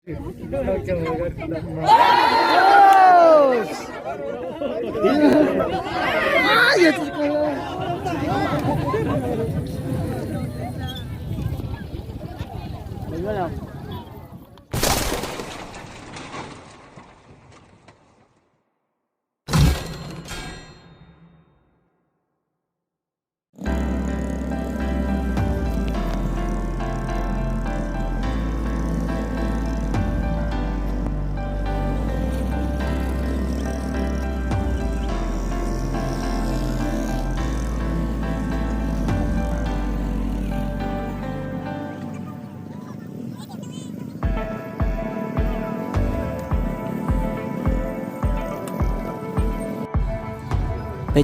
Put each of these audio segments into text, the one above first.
Peb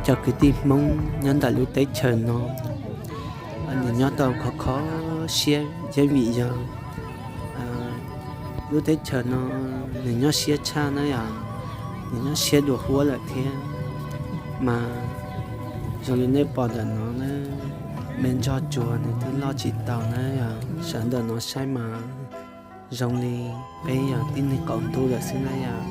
cov kwv tij Hmoob nyob ntawm lub teb chaws no, nws nyob tau khov kho siab yeej vim yog lub teb chaws no nws nyob siab tshaj na yom, nws nyob siab dua huab lawm thiab. Mas zoo li nej pom ntawm no na, me ntsuag tsuag nws twb loj tsis taus na yom, sawv ntawm no saib mas zoo li peb yog tib neeg qaum ntuj lawm xwb na yom.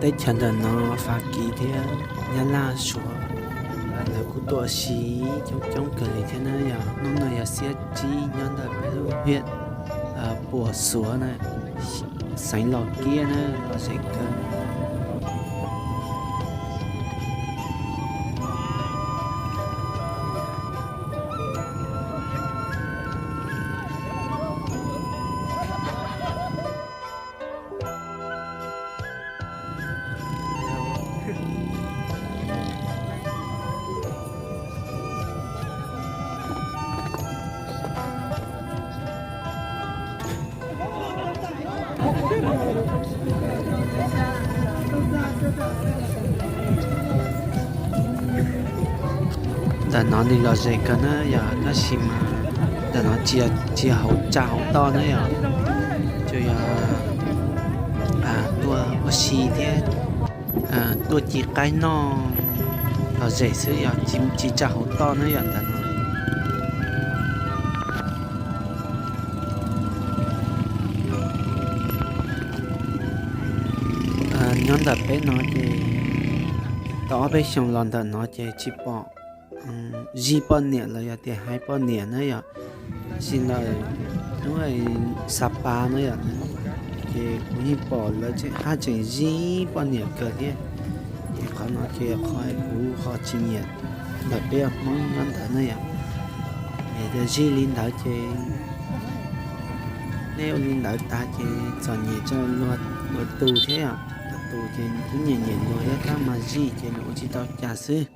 Teb chaws ntawm no Fab Kis thiab Nyab Laj Suav lawv kuj tuaj ua si coob coob kawg li thiab na yom. Hnub no yog xiab tsib nyob ntawm peb lub hiaj Puas Xuav na, xeev Los Kiab na, lom zem kawg. Ntawm no nws lom zem kawg na yom, tab sis mas ntawm no tsis yog hauv tsa hauv toj na yom, tsuas yog tuaj ua si thiab tuaj ci qaib noj lom zem xwb yom, tsis tsa hauv toj na yom ntawm no. Nyob ntawm peb no ces tau ob peb xyoos los ntawm no ces tsis pom zij poj niam los yog tias haib poj niam na yom. Tab sis ntawm hnub Xapas na yom, ces kuv yeej pom lawv haj tseem zij poj niam kawg thiab. Ces qhov no ces qhov kuv ho tsis nyiam ntawm peb Hmoob nyob ntawd na yom. Vim tias zij li ntawd ces nej ua li ntawd tas ces txom nyem rau luag tus thiab yom. Luag tus ces twb nyiam nyiam luag thiab tab mas zij ces nws ua tsis tau cas xwb.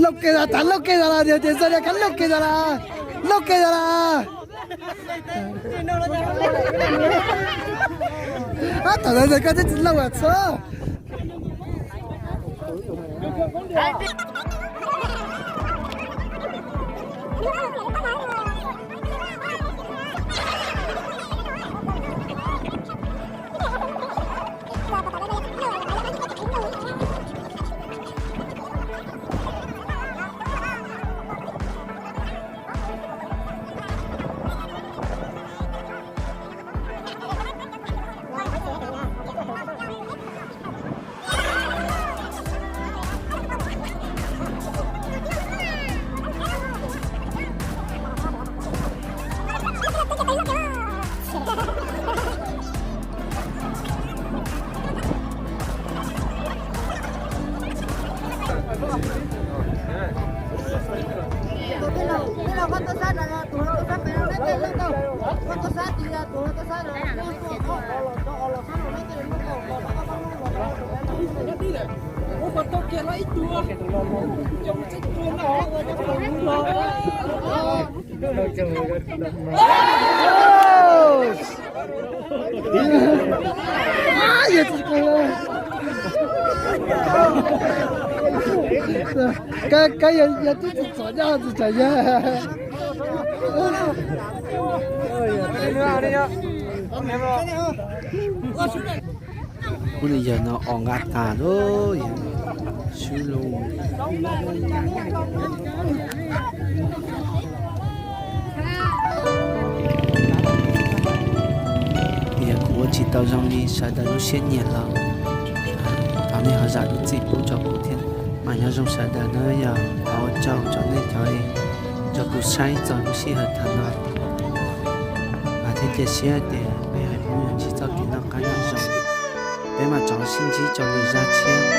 Lauj ke tas, lauj ke tas las, tias txog tias kab lauj ke tas las, lauj ke tas las. Ab, thaum ntawd koj twb tsis lauj as txhob. Kab yog twb tsis txom nyab tsis txom yawg. Ub, nws yawg no os nqa tas lawm, yawg swb lug. Yog kuv ua tsis tau zoo li sawv daws lub siab nyiam los thov nej ho zam lub txim pub rau kuv thiab. Mas nyob zoo sawv daws na, yog thov ua tsaug rau nej cov nrog kuv saib txog lub sij hawm thaum no. Mas thiab cia siab tias peb haiv Hmoob yuav ntsib txoj kev noj qab nyob zoo. Peb mam rov sib ntsib rau lwm zaj tshiab.